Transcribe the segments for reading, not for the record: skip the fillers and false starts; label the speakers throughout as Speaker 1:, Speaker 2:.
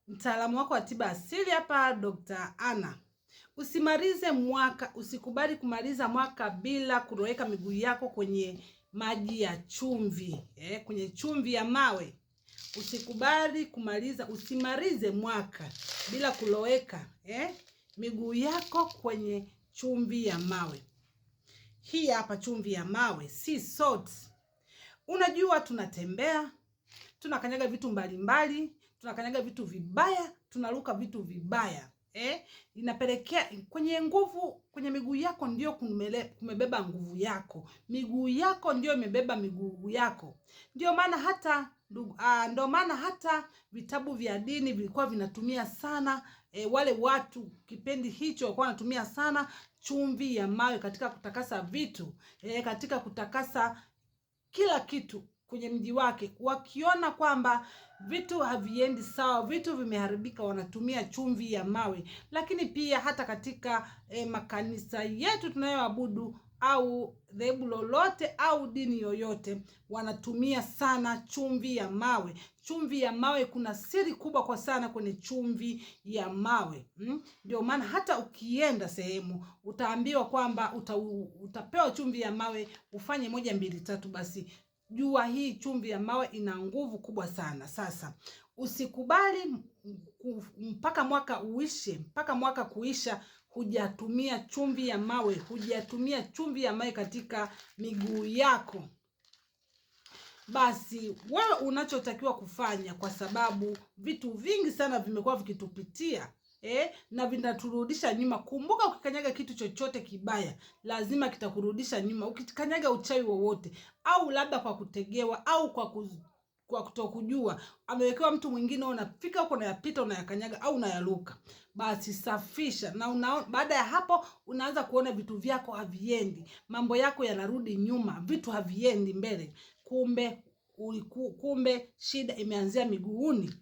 Speaker 1: Mtaalamu wako wa tiba asili hapa, Dr. Anna. Usimalize mwaka, usikubali kumaliza mwaka bila kuloweka miguu yako kwenye maji ya chumvi, kwenye chumvi ya mawe. Usikubali kumaliza, usimalize mwaka bila kuloweka miguu yako kwenye chumvi ya mawe. Hii hapa chumvi ya mawe, sea salt. Unajua tunatembea, tunakanyaga vitu mbalimbali, tunakanyaga vitu vibaya, tunaruka vitu vibaya. Inapelekea kwenye nguvu, kwenye miguu yako ndio kumebeba nguvu yako. Miguu yako ndio imebeba miguu yako. Ndio maana hata ndio maana hata vitabu vya dini vilikuwa vinatumia sana wale watu kipindi hicho walikuwa wanatumia sana chumvi ya mawe katika kutakasa vitu, katika kutakasa kila kitu kwenye mji wake. Wakiona kwamba vitu haviendi sawa, vitu vimeharibika, wanatumia chumvi ya mawe. Lakini pia hata katika makanisa yetu tunayoabudu au dhehebu lolote au dini yoyote, wanatumia sana chumvi ya mawe. Chumvi ya mawe, kuna siri kubwa kwa sana kwenye chumvi ya mawe. Ndio maana hata ukienda sehemu utaambiwa kwamba utapewa chumvi ya mawe ufanye 1 2 3, basi jua hii chumvi ya mawe ina nguvu kubwa sana. Sasa usikubali mpaka mwaka uishe, mpaka mwaka kuisha hujatumia chumvi ya mawe, hujatumia chumvi ya mawe katika miguu yako. Basi wewe unachotakiwa kufanya, kwa sababu vitu vingi sana vimekuwa vikitupitia na vinaturudisha nyuma. Kumbuka, ukikanyaga kitu chochote kibaya lazima kitakurudisha nyuma. Ukikanyaga uchawi wowote, au labda kwa kutegewa au kwa kutokujua, amewekewa mtu mwingine, unafika huko unayapita, unayakanyaga au unayaruka, basi safisha. Na baada ya hapo unaanza kuona vitu vyako haviendi, mambo yako yanarudi nyuma, vitu haviendi mbele, kumbe shida imeanzia miguuni.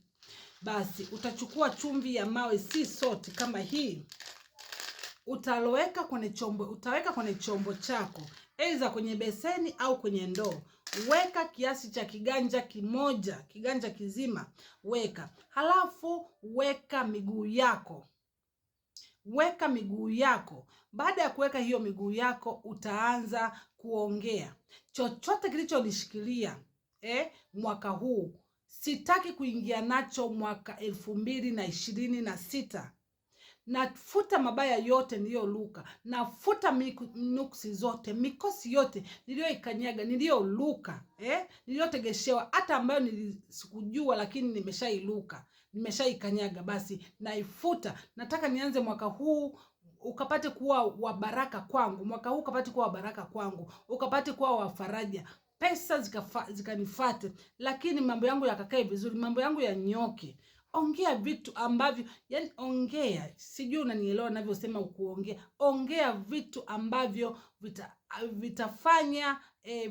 Speaker 1: Basi utachukua chumvi ya mawe sea salt kama hii, utaloweka kwenye chombo, utaweka kwenye chombo chako, aidha kwenye beseni au kwenye ndoo. Weka kiasi cha kiganja kimoja, kiganja kizima weka. Halafu weka miguu yako, weka miguu yako. Baada ya kuweka hiyo miguu yako, utaanza kuongea chochote kilichonishikilia mwaka huu sitaki kuingia nacho mwaka 2026. Nafuta mabaya yote niliyoluka, nafuta nuksi zote, mikosi yote niliyoikanyaga, niliyoluka, niliyotegeshewa, hata ambayo sikujua lakini nimeshailuka, nimeshaikanyaga, basi naifuta. Nataka nianze mwaka huu ukapate kuwa wa baraka kwangu, mwaka huu ukapate kuwa wa baraka kwangu, ukapate kuwa wa faraja, pesa zikanifate, lakini mambo yangu yakakae vizuri, mambo yangu yanyoke. Ongea vitu ambavyo, yani ongea, sijui unanielewa ninavyosema kuongea. Ongea vitu ambavyo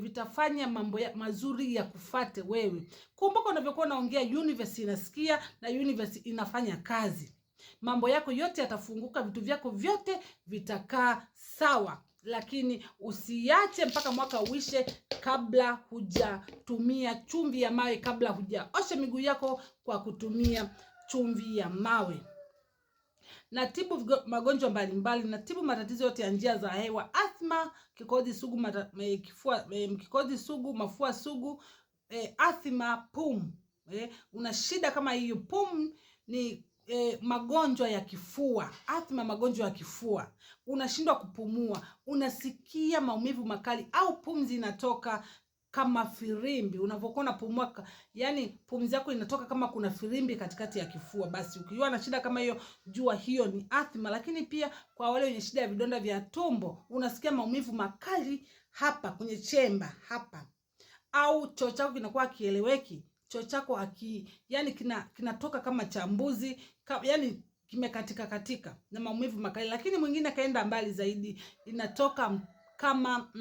Speaker 1: vitafanya mambo mazuri ya kufate wewe. Kumbuka unavyokuwa unaongea, universe inasikia na universe inafanya kazi. Mambo yako yote yatafunguka, vitu vyako vyote vitakaa sawa. Lakini usiache mpaka mwaka uishe kabla hujatumia chumvi ya mawe, kabla hujaosha miguu yako kwa kutumia chumvi ya mawe. Natibu magonjwa mbalimbali, natibu matatizo yote ya njia za hewa, asthma, kikohozi sugu, kifua, kikohozi sugu, mafua sugu, asthma, pumu. Una shida kama hiyo, pumu ni magonjwa ya kifua, asthma, magonjwa ya kifua, unashindwa kupumua, unasikia maumivu makali au pumzi inatoka kama firimbi unavyokuwa unapumua, yani pumzi yako inatoka kama kuna firimbi katikati ya kifua. Basi ukiwa na shida kama hiyo, jua hiyo ni asthma. Lakini pia kwa wale wenye shida ya vidonda vya tumbo, unasikia maumivu makali hapa kwenye chemba hapa, au choo chako kinakuwa kieleweki, choo chako yani kinatoka kama cha mbuzi, yani kimekatika katika na maumivu makali. Lakini mwingine akaenda mbali zaidi, inatoka kama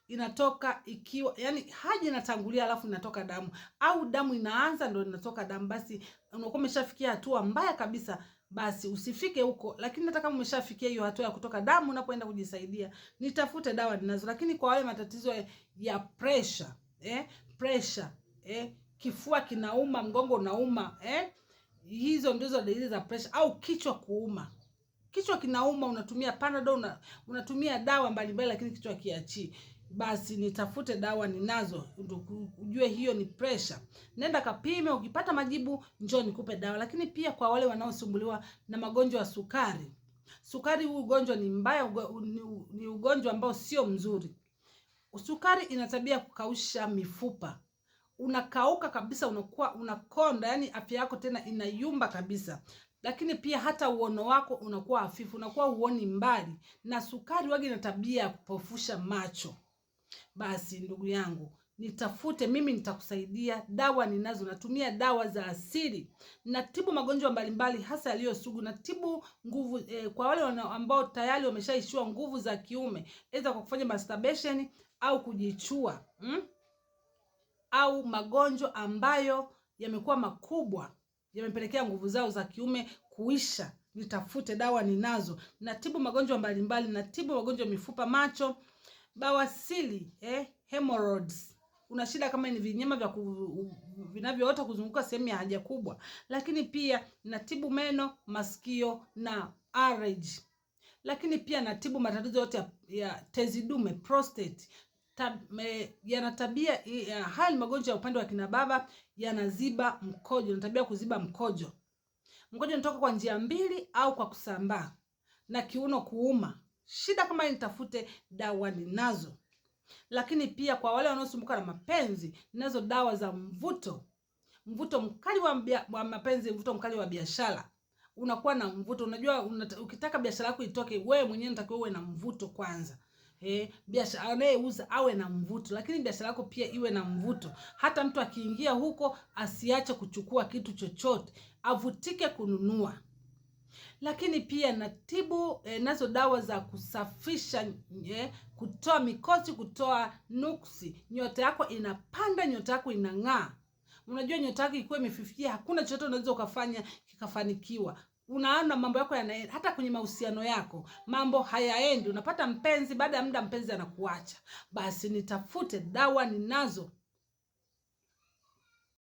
Speaker 1: inatoka ikiwa yani haja inatangulia alafu inatoka damu, au damu inaanza ndio inatoka damu, basi unakuwa umeshafikia hatua mbaya kabisa. Basi usifike huko, lakini hata kama umeshafikia hiyo hatua ya kutoka damu, unapoenda kujisaidia, nitafute dawa ninazo. Lakini kwa wale matatizo ya pressure, pressure, kifua kinauma, mgongo unauma, hizo Hizo ndizo dalili za presha. Au kichwa kuuma, kichwa kinauma, unatumia Panadol, unatumia dawa mbalimbali, lakini kichwa kiachii. Basi nitafute, dawa ninazo, ujue hiyo ni pressure. Nenda kapime, ukipata majibu njoo nikupe dawa. Lakini pia kwa wale wanaosumbuliwa na magonjwa ya sukari, sukari, huu ugonjwa ni mbaya, ni ugonjwa ambao sio mzuri. Sukari ina tabia kukausha mifupa, unakauka kabisa, unakuwa unakonda, yani afya yako tena inayumba kabisa. Lakini pia hata uono wako unakuwa hafifu, unakuwa huoni mbali, na sukari wagi ina tabia ya kupofusha macho. Basi ndugu yangu, nitafute mimi, nitakusaidia. Dawa ninazo, natumia dawa za asili, natibu magonjwa mbalimbali, hasa yaliyo sugu. Natibu nguvu kwa wale ambao tayari wameshaishiwa nguvu za kiume, aidha kwa kufanya masturbation au kujichua, Au magonjwa ambayo yamekuwa makubwa yamepelekea nguvu zao za kiume kuisha. Nitafute, dawa ninazo. Natibu magonjwa mbalimbali, natibu magonjwa ya mifupa, macho, bawasili, hemorrhoids. Una shida kama ni vinyama vya vinavyoota kuzunguka sehemu ya haja kubwa. Lakini pia natibu meno, masikio na allergy. Lakini pia natibu matatizo yote ya tezi dume, prostate. Yana tabia ya, haya ni magonjwa ya upande wa kina baba, yanaziba mkojo, yana tabia kuziba mkojo. Mkojo unatoka kwa njia mbili au kwa kusambaa, na kiuno kuuma. Shida kama hii nitafute, dawa ninazo. Lakini pia kwa wale wanaosumbuka na mapenzi, ninazo dawa za mvuto. Mvuto mkali wa mapenzi, mvuto mkali wa biashara. Unakuwa na mvuto, unajua ukitaka biashara yako itoke, wewe mwenyewe unatakiwa uwe na mvuto kwanza. Biashara anayeuza awe na mvuto, lakini biashara yako pia iwe na mvuto. Hata mtu akiingia huko asiache kuchukua kitu chochote, avutike kununua. Lakini pia natibu nazo dawa za kusafisha, kutoa mikosi, kutoa nuksi. Nyota yako inapanda, nyota yako inang'aa. Unajua nyota yako ikiwa imefifikia, hakuna chochote unaweza ukafanya kikafanikiwa. Unaona mambo yako yanaenda, hata kwenye mahusiano yako mambo hayaendi. Unapata mpenzi, baada ya muda mpenzi anakuacha. Basi nitafute, dawa ninazo.